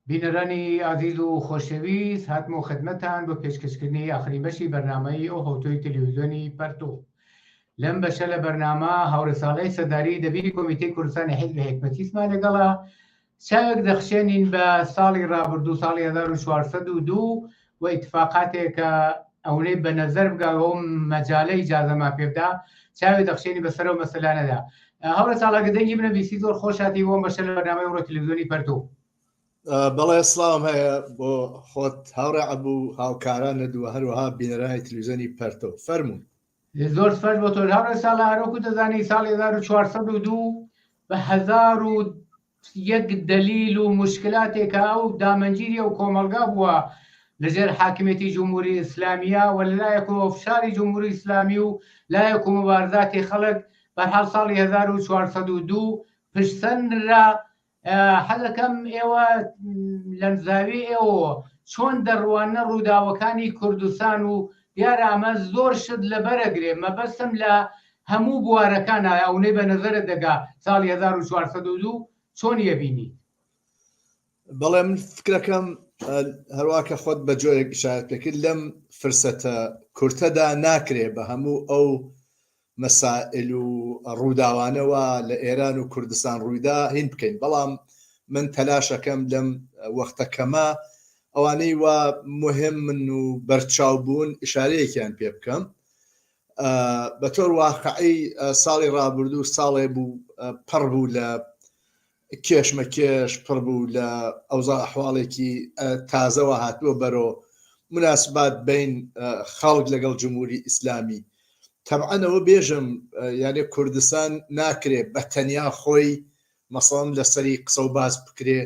بینەرانی ئازیز و خۆشەویست هاتمەوە خدمەتان بۆ پێشکەشکردنی ئاخرین بەشی بەرنامەی ئەو هەوتۆی تەلەڤیزیۆنی پەرتۆ. لەم بەشە لە بەرنامە هاوڕێ ساڵح سەرداری دەبیری کۆمیتەی کوردستانی حیزبی حیکمەتیسمان لەگەڵە. چاوێک دەخشێنین بە ساڵی ڕابردوو ساڵی 1402 و ئیتفاقاتێک کە ئەونەی بە نەزەر بگا و ئەو مەجالە ئیجازەمان پێ بدا چاوێ دەخشێنی بەسەر ئەو مەسەلانەدا. هاوڕێ ساڵح ئەگەر دەنگی منە بیستی زۆر خۆش هاتی بۆ ئەم بەشە لە بەرنامەی ئەمڕۆ تەلەڤیزیۆنی پەرتۆ. بەڵێ سڵاوم هەیە بۆ خۆت هاوڕێ عەبوو هاوکارانت و هەروەها بینەرانی تەلەڤیزیۆنی پەرتۆ. فەرموون. زۆر سپاس بۆ تۆ هاوڕێ ساڵح هەروەکو دەزانی ساڵی 1402 بە 1001 دەلیل و مشکلاتێکە ئەو دامەنگیری ئەو کۆمەڵگا بووە لەژێر حاکمیەتی جمهوری ئیسلامیە و لەلایەکەوە فشاری جمهوری ئیسلامی و لایەک و مبارزاتی خەڵک بەرحاڵ ساڵی 1402 پشتسەر نرا حەزەکەم ئێوە لەنزاوی ئێوە چۆن دەڕواننە ڕووداوەکانی کوردستان و دیارە ئەمە زۆر شت لەبەرەگرێ مەبەستم لە هەموو بوارەکانە ئەونەی بە نەزەرت دەگا ساڵی 1402 چۆن یەبینیت؟ بەڵێ من فکرەکەم هەروە کە خۆت بە جۆرێک ئشارەت پێکرد لەم فرسەتە کورتەدا ناکرێ بە هەموو ئەو مەسائل و ڕووداوانە وا لە ئێران و کوردستان ڕوویدا هین بکەین بەڵام من تەلاشەکەم لەم وەختە کەمە ئەوانەی وا مهمن و بەرچاو بوون ئشارەیەکیان پێ بکەم بە تۆر واقعی ساڵی ڕابردوو ساڵێ بوو پڕ بوو لە کێشمەکێش پڕ بوو لە ئەوزا ئەحواڵێکی تازەوە هاتووە بەرۆ مناسبات بین خەڵک لەگەڵ جمهوری ئیسلامی تەبعەن ئەوە بێژم یانێ کوردستان ناکرێ بە تەنیا خۆی مەسەڵەن لەسەری قسە و باس بکرێ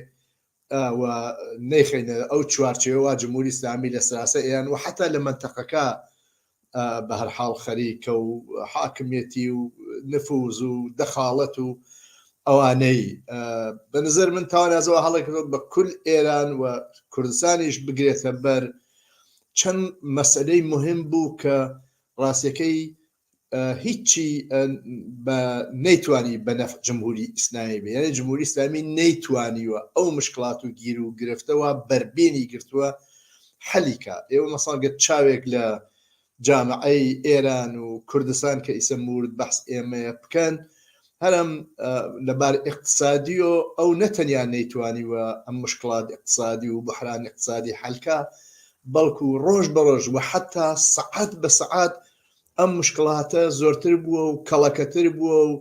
و نەیخەینە ئەو چوارچێوە وا جمهوری ئیسلامی لە سراسە ئێران و حتا لە مەنتەقەکە بە هەر حاڵ خەریکە و حاکمیەتی و نفوز و دەخاڵەت و ئەوانەی بە نظر من تاوانازەوە هەڵێکردەوە بە کول ئێران و کوردستانیش بگرێتە بەر چەند مەسەلەی مهم بوو کە ڕاستیەکەی هیچی بە نەیتوانی بە نەفع جمهوری ئیسلامی بێ یعنی جمهوری ئیسلامی نەیتوانیوە ئەو مشکلات و گیر و گرفتەوە بەربێنی گرتووە حەلی کا ئێوە مەسەڵەن گەر چاوێک لە جامعەی ئێران و کوردستان کە ئیسە مورد بەحس ئێمەیە بکەن هەرم لە بار ئیقتسادیۆ ئەو نەتەنیا نەیتوانیوە ئەم مشکلات ئیقتسادی و بحران ئیقتسادی حەلکا بەڵکو ڕۆژ بە ڕۆژ و حەتا سەعات بە سەعات ئەم مشکلاتە زۆرتر بووە و کەڵەکەتر بووە و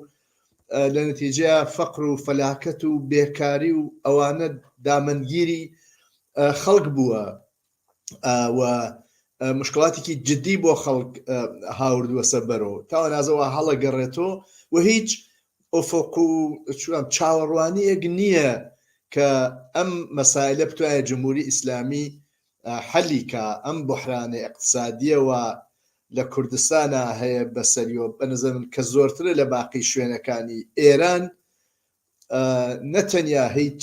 لە نەتیجەیا فەقر و فەلاکەت و بێکاری و ئەوانە دامەنگیری خەڵک بووە و مشکلاتێکی جدی بۆ خەڵک هاوردووەسە بەرەوە تاوە نازەوە هەڵەگەڕێتەوە و هیچ ئۆفۆق و چاوەڕوانیەک نییە کە ئەم مەسایلە بتوانێت جمهوری ئیسلامی حەلی کا ئەم بحرانە اقتصادیەوە لە کوردستانا هەیە بەسەریەوە بە نظر من کە زۆرترە لە باقی شوێنەکانی ئێران نە تەنیا هیچ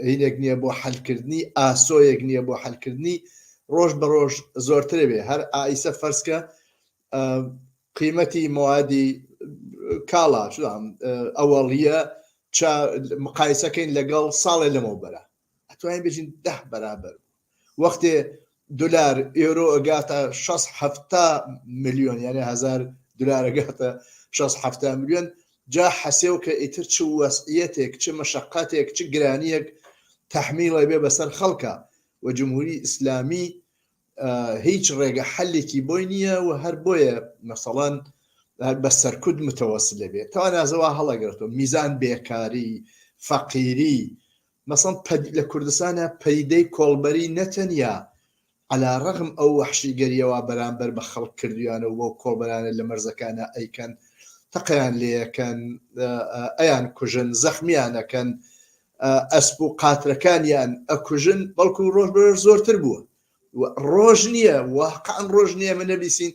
هینێک نییە بۆ حەلکردنی ئاسۆیەک نییە بۆ حەلکردنی ڕۆژ بە ڕۆژ زۆرترە بێ هەر ئایسە فەرزکە قیمەتی موادی کاڵا ئەوەڵیە مقایسەکەین لەگەڵ ساڵێ لەمەوبەرە ئەتوانین بێژین ده بەرابەر بوو وەختێ دلار ئێرۆ ئەگاتە 6 هەفتا ملیۆن یعنی هزار دلار ئەگاتە 6 هەفتا ملیۆن جا حەسێو کە ئیتر چ وەسعیەتێک چ مەشەقەتێک چ گرانیەک تەحمیڵە بێ بەسەر خەڵکە و جمهوری ئیسلامی هیچ ڕێگە حەلێکی بۆی نییە و هەر بۆیە مەسەڵەن بە سەرکوت متەوەسلە بێت تا نازەوە هەڵەگرتەوە میزان بێکاری فەقیری مەسەڵەن لە کوردستانا پەیدەی کۆڵبەری نەتەنیا عەلا ڕەغم ئەو وەحشیگەریەوا بەرامبەر بە خەڵک کردویانە و بەو کۆڵبەرانە لە مەرزەکانا ئەیکەن تەقەیان لێیەکەن ئەیان کوژن زەخمیان ئەکەن ئەسپ و قاترەکانیان ئەکوژن بەڵکو ڕۆژ بە ڕۆژ زۆرتر بووە ڕۆژ نییە واقعا ڕۆژ نییە من نەبیسین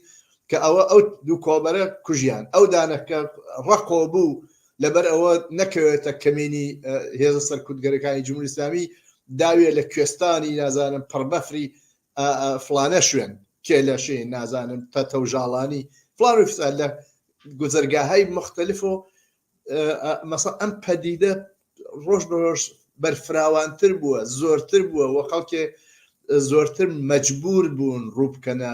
کە ئەوە ئەو دوو کۆڵبەرە کوژیان ئەو دانەکە ڕەقۆ بوو لەبەر ئەوە نەکەوێتە کەمینی هێزە سەرکوتگەرەکانی جمهوری ئیسلامی داوێ لە کوێستانی نازانم پڕبەفری فلانە شوێن کێلەشێ نازانم تەتەوژاڵانی فلان و فساد لە گوزەرگاهای مختلف و مەسە ئەم پەدیدە ڕۆژ بە ڕۆژ بەرفراوانتر بووە، زۆرتر بووە و خەڵکێ زۆرتر مەجبوور بوون ڕوو بکەنە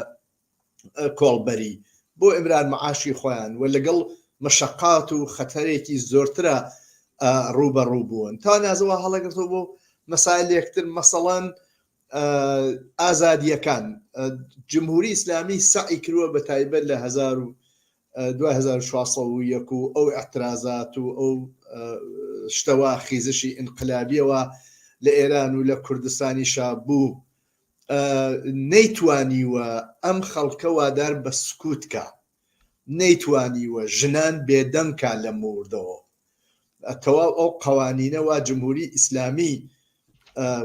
کۆڵبەری بۆ ئیمرار معاشی خۆیان و لەگەڵ مەشەقات و خەتەرێکی زۆرترا ڕووبەڕوو بوون تا نازەوە هەڵەگرتەوە بۆ مەسایلێکتر مەسەڵەن ئازادیەکان جمهوری ئیسلامی سەعی کردووە بە تایبەت لە 2401 و ئەو اعترازات و ئەو شتەوە خیزشی ئینقلابیەوە لە ئێران و لە کوردستانیشا بوو نەیتوانیوە ئەم خەڵکە وادار بە سکوت کا، نەیتوانیوە ژنان بێدەنگ کا لەم موردەوە. تەواو ئەو قەوانینە وا جمهوری ئیسلامی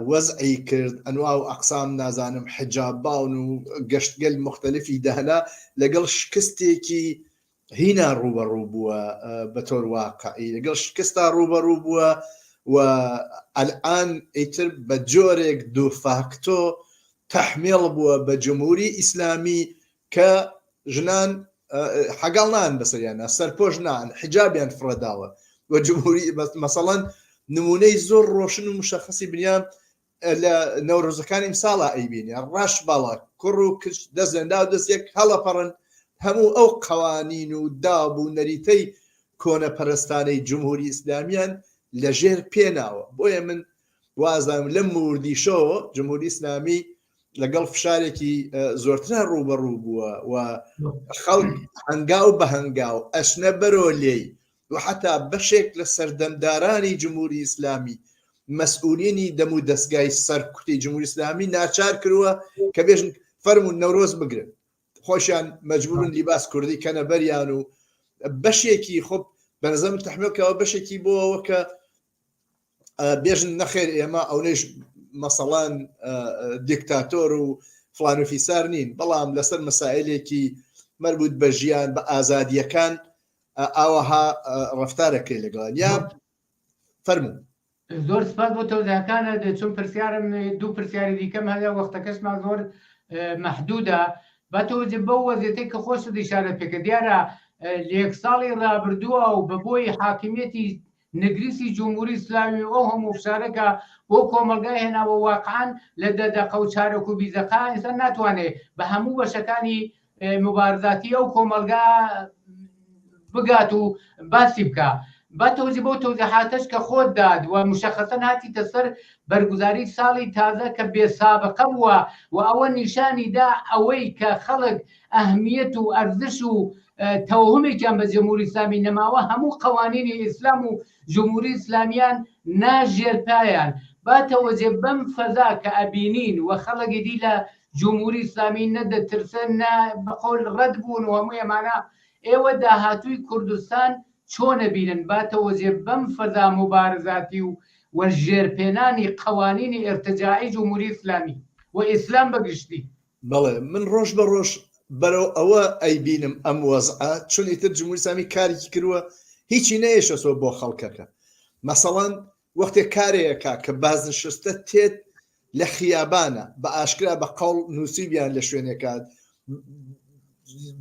وەزعی کرد، ئەنوا و ئەقسام نازانم حجاب باون و گەشتگەل موختەلفی دانا، لەگەڵ شکستێکی هینا ڕووبەڕوو بووە بە تۆر واقعی لەگەڵ شکستا ڕووبەڕوو بووە و ئەلئان ئیتر بە جۆرێک دوفاکتۆ تەحمیڵ بووە بە جمهوری ئیسلامی کە ژنان حەگاڵ نان بەسەریانە سەرپۆش نان حجابیان فڕەداوە و جمهوری مەسەڵەن نمونەی زۆر ڕۆشن و مشخصی بنیان لە نەورۆزەکانی ئیمساڵا ئەیبینێ ڕەش بەڵک کوڕ و کچ دەست لە ناو دەست یەک هەڵەپەڕن هەموو ئەو قەوانین و داب و نەریتەی کۆنەپەرستانەی جمهوری ئیسلامیان لە ژێر پێ ناوە بۆیە من وازانم لەم موردیشەوە جمهوری ئیسلامی لەگەڵ فشارێکی زۆرترا ڕووبەڕوو بووە و خەڵک هەنگاو بە هەنگاو ئەچنە بەرۆ لێی و حەتا بەشێک لە سەردەمدارانی جمهوری ئیسلامی مەسئولینی دەم و دەستگای سەرکوتی جمهوری ئیسلامی ناچار کردووە کە بێژن فەرموون نەورۆز بگرن خۆشیان مەجبورن لیباس کوردی کەنە بەریان و بەشێکی خۆ بەنظرم تحمیل کەوە بەشێکی بۆ ئەوە کە بێژن نەخێر ئێمە ئەونەیش مەسەڵەن دیکتاتۆر و فلان و فیسار نین بەڵام لەسەر مەسائلێکی مربوط بە ژیان بە ئازادیەکان ئاوەها ڕفتارەکەی لەگەڵ یا فەرموو. زۆر سپاس بۆ تەوزیحەکانت چون پرسیارم دوو پرسیاری دیکەم هەیە وەختەکەشمان زۆر مەحدودە بە تەوجە بەو وەزیەتەی کە خۆشت ئیشارەت پێکرد دیارە لە یەک ساڵی ڕابردووە و بە بۆی حاکمیەتی نگریسی جمهوری ئیسلامی و ئەو هەموو فشارە کە بۆ کۆمەڵگای هێناوە واقعا لە دە دەقە و چارەک و بیزەقا ئینسان ناتوانێ بە هەموو بەشەکانی مبارزاتی ئەو کۆمەڵگا بگات و باسی بکا با تەوزی بەو تەوزیحاتەش کە خۆت داد و مشەخەسەن هاتیتە سەر بەرگوزاری ساڵی تازە کە بێ سابقە بووە و ئەوە نیشانی دا ئەوەی کە خەڵک ئەهمیەت و ئەرزش و تەوهمێکیان بە جمهوری ئیسلامی نەماوە هەموو قەوانینی ئیسلام و جمهوری ئیسلامیان نا ژێر پایان با تەوەجێ بەم فەزا کە ئەبینین و خەڵک ئیدی لە جمهوری ئیسلامی نە دەترسن نە بەقەول ڕەت بوون و هەموو ئەمانە ئێوە داهاتووی کوردستان چۆن ئەبینن با تەوەجێ بەم فەزا موبارزاتی و و ژێرپێنانی قەوانینی ئیرتجاعی جمهوری ئیسلامی و ئیسلام بە گشتی. بەڵێ من ڕۆژ بە ڕۆژ بەرەو ئەوە ئەیبینم ئەم وەزعە چون ئیتر جمهوری ئیسلامی کارێکی کردووە هیچی نەیەشەسەوە بۆ خەڵکەکە مەسەڵەن وەختێ کارێ ئەکا کە بازنشستە تێت لە خیابانە بە ئاشکرا بە قەوڵ نووسیبیان لە شوێنێکا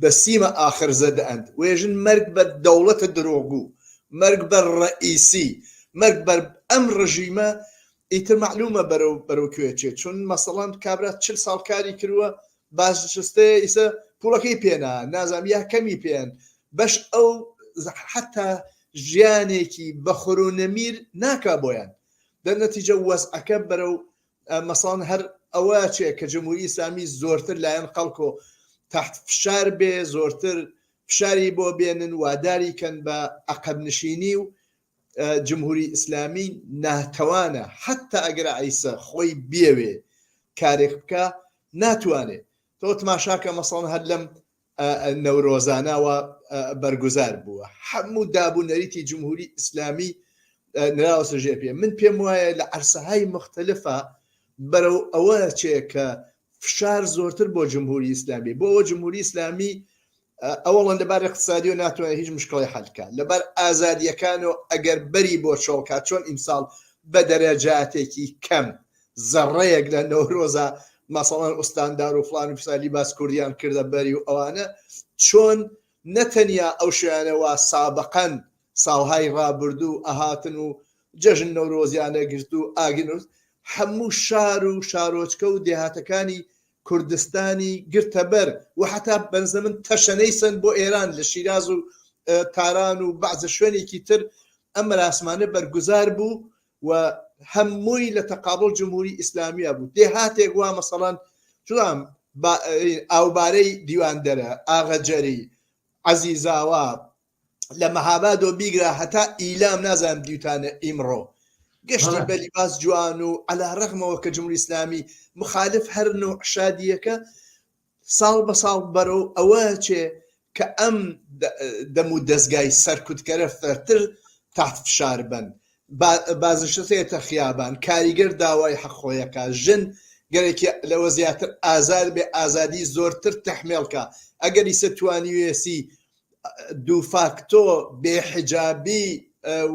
بە سیمە ئاخر زەدەئەند وێژن مەرگ بە دەوڵەتە درۆغگوو مەرگ بە ڕەئیسی مەرگ بەر ئەم ڕژیمە ئیتر مەعلومە بەرەو بەرەو کوێ چێ چون مەسەڵەن کابرا چل ساڵ کاری کردووە بازنشستەیە ئیسە پوڵەکەی پێنا نازانم یا کەمی پێن بەش ئەو حتا ژیانێکی بەخور و نەمیر ناکا بۆیان دەرنەتیجە وەزعەکە بەرەو مەسەڵەن هەر ئەوە چێ کە جمهوری ئیسلامی زۆرتر لایەن خەڵکۆ تحت فشار بێ زۆرتر فشاری بۆ بێنن واداری کەن بە عەقەب نشینی و جمهوری ئیسلامی ناتەوانە حتا ئەگەر ئەیسە خۆی بێوێ کارێک بکە ناتوانێ تۆ تماشاکە مەسەڵەن هەر لەم نەورۆزانەوە بەرگوزار بووە هەموو داب و نەریتی جمهوری ئیسلامی نراوەسە ژێر پێ من پێم وایە لە عەرسەهای مختلفە بەرەو ئەوە چێ کە فشار زۆرتر بۆ جمهوری ئیسلامی بۆ ئەوە جمهوری ئیسلامی ئەوەڵەن لەبار اقتصادی و ناتوانێت هیچ مشکڵی حلکە لەبار ئازادیەکان و ئەگەر بەری بۆ چۆڵکات چۆن ئیمساڵ بە دەرەجاتێکی کەم زەڕەیەک لە نەورۆزا مەسەڵەن ئوستاندار و فڵان و فسار لیباس کوردیان کردە بەری و ئەوانە چۆن نەتەنیا ئەو شوێنە وا سابقەن ساڵهای ڕابردوو ئەهاتن و جەژن نەورۆزیانە گرت و ئاگر نەورۆز هەموو شار و شارۆچکە و دێهاتەکانی کوردستانی گرتە بەر و حتا بەنزە من تەشەنەی سەند بۆ ئێران لە شیراز و تاران و بەعزە شوێنێکی تر ئەم مەراسمانە بەرگوزار بوو و هەمووی لە تەقابڵ جمهوری ئیسلامیە بوو دێهاتێک وا مەسەڵەن چڵام ئاوبارەی دیواندەرە ئاغەجەری عەزیزاوا لە مەهابادەوە بیگرە هەتا ئیلام نازانم دیوتانە ئیمڕۆ گەشتی بە لیباس جوان و عەلا ڕەغمەوە کە جمهوری ئیسلامی مخالف هەر نوع شادیەکە ساڵ بە ساڵ بەرەو ئەوە چێ کە ئەم دەم و دەزگای سەرکوتکەرە فرەتر تحت فشار بن بازنشەسێتە خیابان کاریگەر داوای حەق خۆیەکە ژن گەرەکی لەوە زیاتر ئازاد بێ ئازادی زۆرتر تەحمێڵکە ئەگەر ئیسە توانیوێسی دوفاکتۆ بێ حجابی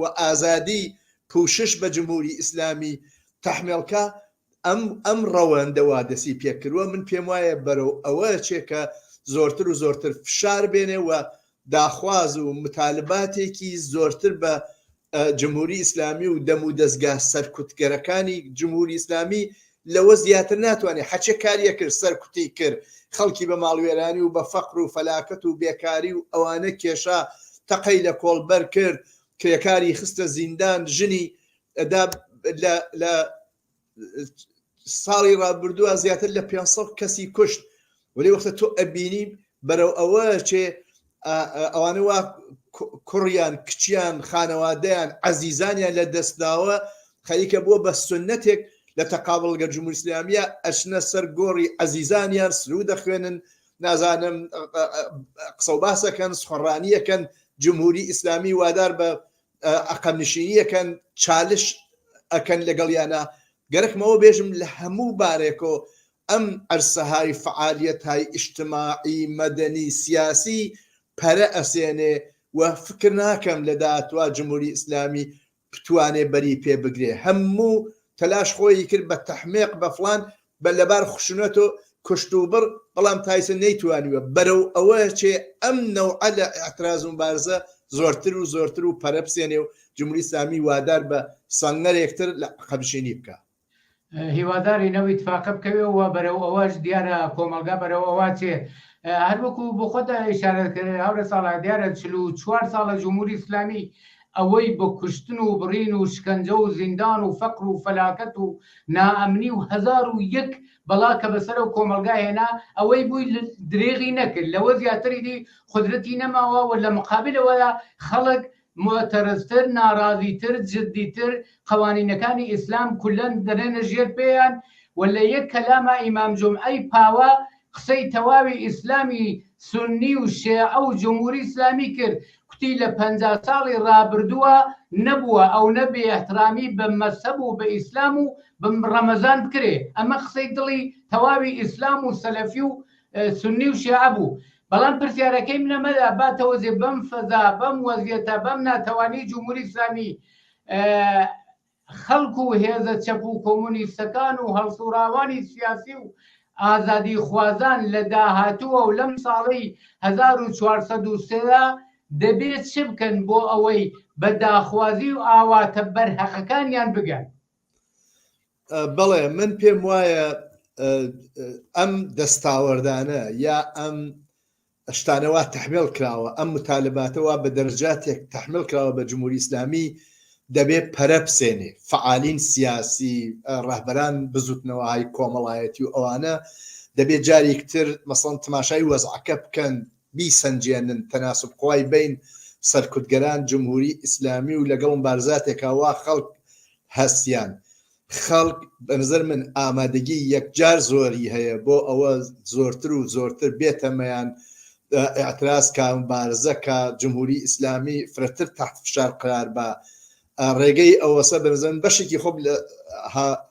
و ئازادی پوشش بە جمهوری ئیسلامی تەحمێڵکە ئەم ئەم ڕەوەندە وا دەسی پێکردوە من پێم وایە بەرەو ئەوە چێ کە زۆرتر و زۆرتر فشار بێنێ و داخواز و متالباتێکی زۆرتر بە جمهوری ئیسلامی و دەم و دەزگا سەرکوتگەرەکانی جمهوری ئیسلامی لەوە زیاتر ناتوانێت حەچێ کاریە کرد سەرکوتی کرد خەڵکی بە ماڵوێرانی و بە فەقر و فەلاکەت و بێکاری و ئەوانە کێشا تەقەی لە کۆڵبەر کرد کرێکاری خستە زیندان ژنی دا لە لە ساڵی ڕابردووە زیاتر لە 500 کەسی کوشت وەلی وەختە تۆ ئەبینی بەرەو ئەوە چێ ئەوانە وا کوڕیان کچیان خانەوادەیان عەزیزانیان لە دەستداوە خەریکە بووە بە سنەتێک لە تەقابڵ گەر جمهوری ئیسلامیە ئەچنە سەر گۆڕی عەزیزانیان سرود دەخوێنن نازانم قسە و باسەکەن سخۆڕانیەکەن جمهوری ئیسلامی وادار بە عەقەمنشینیەکەن چالش ئەکەن لەگەڵیانە گەرەکمەوە بێژم لە هەموو بارێکۆ ئەم عەرسەهای فەعالیەتهای ئیجتماعی، مەدەنی، سیاسی پەرە ئەسێنێ و فکر ناکەم لە داهاتوا جمهوری ئیسلامی بتوانێ بەری پێ بگرێ. هەموو تەلاش خۆیی کرد بە تەحمێق بە فڵان بە لەبار خشونەت و کوشت و بڕ بەڵام تا ئیسە نەیتوانیوە. بەرەو ئەوە چێ ئەم نەوعە لە ئیعتراز و مبارزە زۆرتر و زۆرتر و پەرە بسێنێ و جمهوری ئیسلامی وادار بە سەنگەرێکتر لە عەقەبنشینی بکا. هیوادارین ئەو ئیتفاقە بکەوێ و بەرەو ئەوەش دیارە کۆمەڵگا بەرەو ئەوە چێ هەروەکو بۆ خۆت ئیشارەت کرد هاورە ساڵە دیارە 44 ساڵە جمهوری ئیسلامی ئەوەی بە کوشتن و بڕین و شکەنجە و زیندان و فەقر و فەلاکەت و نائەمنی و 1001 بەڵا کە بەسەر ئەو کۆمەڵگا هێنا ئەوەی بووی درێغی نەکرد لەوە زیاتری دی قودرەتی نەماوە و لە مقابلەوەیا خەڵک موعتەرزتر، ناڕازیتر، جدیتر، قەوانینەکانی ئیسلام کولەن دەنێنە ژێر پێیان و لە یەک کەلاما ئیمام جومعەی پاوە قسەی تەواوی ئیسلامی سوننی و شێعە و جمهوری ئیسلامی کرد کوتی لە 50 ساڵی ڕابردووە نەبووە ئەونە بێ ئیحترامی بە مەزهەب و بە ئیسلام و بە ڕەمەزان بکرێ ئەمە قسەی دڵی تەواوی ئیسلام و سەلەفی و سوننی و شێعە بوو بەڵام پرسیارەکەی من ئەمەیە با تەوەزێ بەم فەزا بەم وەزیەتە بەم ناتەوانی جمهوری ئیسلامی خەڵک و هێزە چەپ و کۆمۆنیستەکان و هەڵسوڕاوانی سیاسی و ئازادی خوازان لە داهاتووە و لەم ساڵی 1403 دەبێت چ بکەن بۆ ئەوەی بە داخوازی و ئاواتە بەرهەقەکانیان بگەن؟ بەڵێ من پێم وایە ئەم دەستاوەردانە یا ئەم شتانە وا تەحمیل کراوە ئەم متالباتە وا بە دەرجاتێک تەحمیل کراوە بە جمهوری ئیسلامی دەبێ پەرە بسێنێ فعالین سیاسی ڕەهبەران بزوتنەوەهای کۆمەڵایەتی و ئەوانە دەبێ جارێکتر مەسەڵەن تماشای وەزعەکە بکەن بیسەنجێنن تەناسب قوای بەین سەرکوتگەران جمهوری ئیسلامی و لەگەڵ مبارزاتێکا وا خەڵک هەستیان خەڵک بە نظر من ئامادەگی یەکجار زۆری هەیە بۆ ئەوە زۆرتر و زۆرتر بێتە مەیان ئیعتراز کا مبارزە کا جمهوری ئیسلامی فرەتر تحت فشار قرار با ڕێگەی ئەوەسە بە نظر من بەشێکی خۆب لە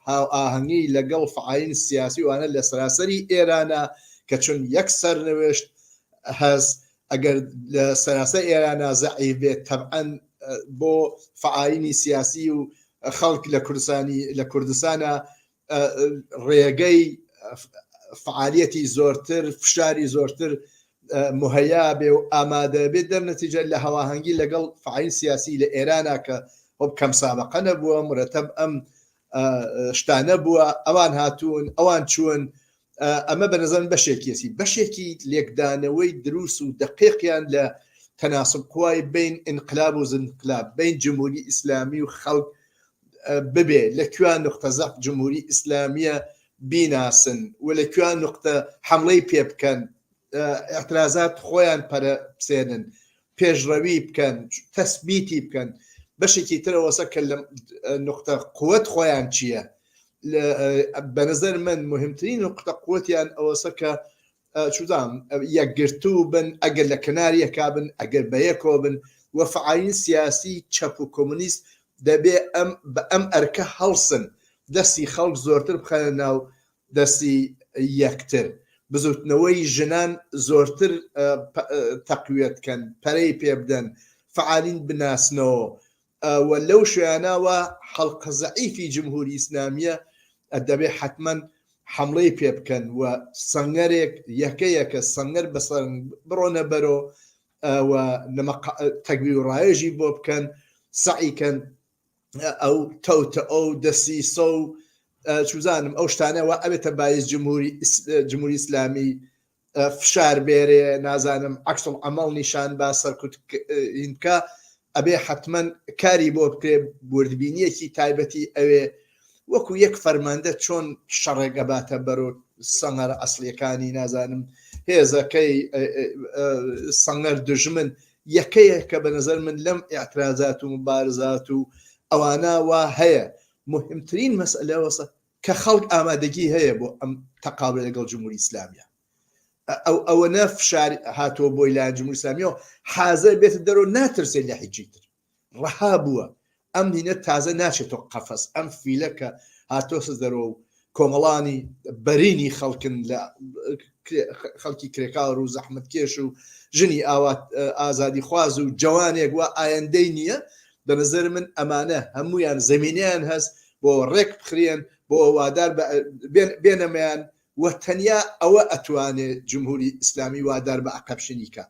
هاوئاهەنگی لەگەڵ فعالین سیاسی وانە لە سەراسەری ئێرانە کە چون یەک سەرنوێشت هەس ئەگەر لە سەراسەر ئێرانە زەعیف بێت تەبعەن بۆ فعالینی سیاسی و خەڵک لە کوردستانی لە کوردستانە ڕێگەی فعالیەتی زۆرتر فشاری زۆرتر مهیا بێ و ئامادە بێت دەرنەتیجە لە هەواهەنگی لەگەڵ فعالین سیاسی لە ئێرانە کە خۆ کەم سابقە نەبووە، مرەتەب ئەم شتانە بووە، ئەوان هاتوون، ئەوان چوون، ئەمە بە نظر من بەشێکیەتی، بەشێکی لێکدانەوەی دروست و دەقیقیان لە تەناسب قوای بین ئینقلاب و زنقلاب، بین جمهوری ئیسلامی و خەڵک ببێ، لە کوێ نقطە زەعف جمهوری ئیسلامیە بیناسن و لە کوێ نقطە حەملەی پێ بکەن، ئیعترازات خۆیان پەرە بسێنن، پێشڕەوی بکەن، تەسبیتی بکەن. بەشێکی ترەوەسە کە لە نقطە قوت خۆیان چییە؟ بە نظر من مهمترین نقطە قوتیان ئەوەسە کە چوزانم یەکگرتوو بن، ئەگەر لە کەنار یەکا بن، ئەگەر بە یەکەوە بن و فەعالین سیاسی چەپ و کۆمۆنیست دەبێ ئەم بە ئەم ئەرکە هەڵسن، دەستی خەڵک زۆرتر بخەنە ناو دەستی یەکتر، بزوتنەوەی ژنان زۆرتر تەقویەت کەن، پەرەی پێ بدەن، فەعالین بناسنەوە و لەو شوێنە وا حەڵقە زەعیفی جمهوری ئیسلامیە دەبێ حەتمەن حەمڵەی پێ بکەن و سەنگەرێک یەکە یەکە سەنگەر بە سەنگ بڕۆنە بەرۆ و تەگبیر و ڕاوێژی بۆ بکەن، سەعی کەن ئەو تەوتە ئەو دەسیسە و چوزانم ئەو شتانە وا ئەبێتە بایس جمهوری جمهوری ئیسلامی فشار بێرێ نازانم عکس عمل نیشان با سەرکوت بکە، ئەبێ حتمما کاری بۆ بکرێ، وردبینیەکی تایبەتی ئەوێ وەکو یەک فەرماندە چۆن شەڕێک ئەباتە بەرۆ سەنگەرە ئەسڵیەکانی نازانم هێزەکەی سەنگەر دژمن یەکەیە کە بە نظر من لەم ئیعترازات و مبارزات و ئەوانە وا هەیە مهمترین مەسئلە وەسە کە خەڵک ئامادەگی هەیە بۆ ئەم تەقابلە لەگەڵ جمهوری ئیسلامیە ئەو ئەوەنە فشار هاتووە بۆی لایەن جمهوری ئیسلامیەوە حازر بێتە دەرەوە ناترسێت لە هیچی تر ڕەها بووە ئەم دینە تازە ناچێتەوە قەفەس ئەم فیلە کە هاتۆسە دەرەوە و کۆمەڵانی بەرینی خەڵکن لە خەڵکی کرێکار و زەحمەتکێش و ژنی ئاوات ئازادیخواز و جوانێک وا ئایندەی نییە بە نظر من ئەمانە هەمویان زمینیان هەست بۆ ڕێک بخرێن بۆ وادار بێنەمەیان و تەنیا ئەوە ئەتوانێ جمهوری ئیسلامی وادار بە عەقەبشینی کا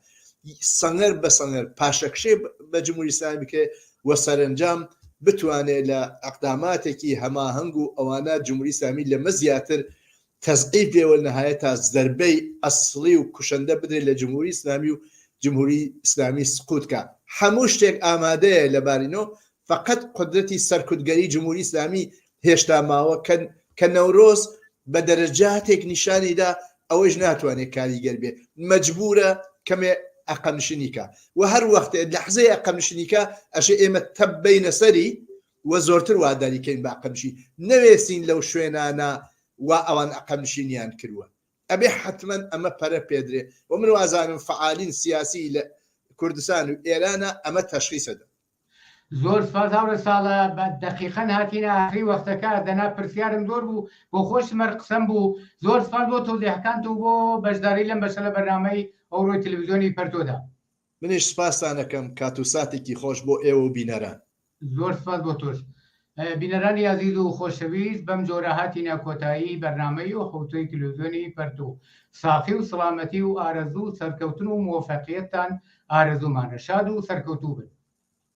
سەنگەر بە سەنگەر پاشەکشێ بە جمهوری ئیسلامی بکرێ و سەرەنجام بتوانێ لە ئەقداماتێکی هەماهەنگ و ئەوانە جمهوری ئیسلامی لەمە زیاتر تەزعیف بێ و نهایەتا زەربەی ئەسڵی و کوشەندە بدرێ لە جمهوری ئیسلامی و جمهوری ئیسلامی سقوت کا. هەموو شتێک ئامادەیە لە بارینۆ فەقەت قودرەتی سەرکوتگەری جمهوری ئیسلامی هێشتا ماوە کە کە نەورۆز بە دەرەجاتێک نیشانی دا ئەوەیش ناتوانێ کاریگەر بێ مەجبوورە کەمێ ئەقەمشنی کا و هەر وەختێ لەحزەی ئەقەمشنی کا ئەشێ ئێمە تەپ بەینە سەری و زۆرتر واداری کەین بە ئەقەمشی نەوێسین لەو شوێنانە وا ئەوان ئەقەمشینیان کرووە ئەبێ حەتمەن ئەمە پەرە پێدرێ و من وازانم فەعالین سیاسی لە کوردستان و ئێرانە ئەمە تەشخیسە دەن. زۆر سپاس هاوڕێ ساڵە بە دەقیقەن هاتینە ئاخری وەختەکە دەنا پرسیارم زۆر بوو بۆ خۆشم هەر قسەم بوو زۆر سپاس بۆ تەوزیحەکانت و بۆ بەشداری لەم بەشە لە بەرنامەی ئەوڕۆی تەلەڤیزیۆنی پەرتۆدا. منیش سپاستان ئەکەم کات و ساتێکی خۆش بۆ ئێوە و بینەران. زۆر سپاس بۆ تۆش. بینەرانی ئازیز و خۆشەویست بەم جۆرە هاتینە کۆتایی بەرنامەی و حەوتووی تلویزیۆنی پەرتوو. ساخی و سڵامەتی و ئارەزوو سەرکەوتن و موەفەقیەتتان ئارەزوومانە. شاد و سەرکەوتوو بن.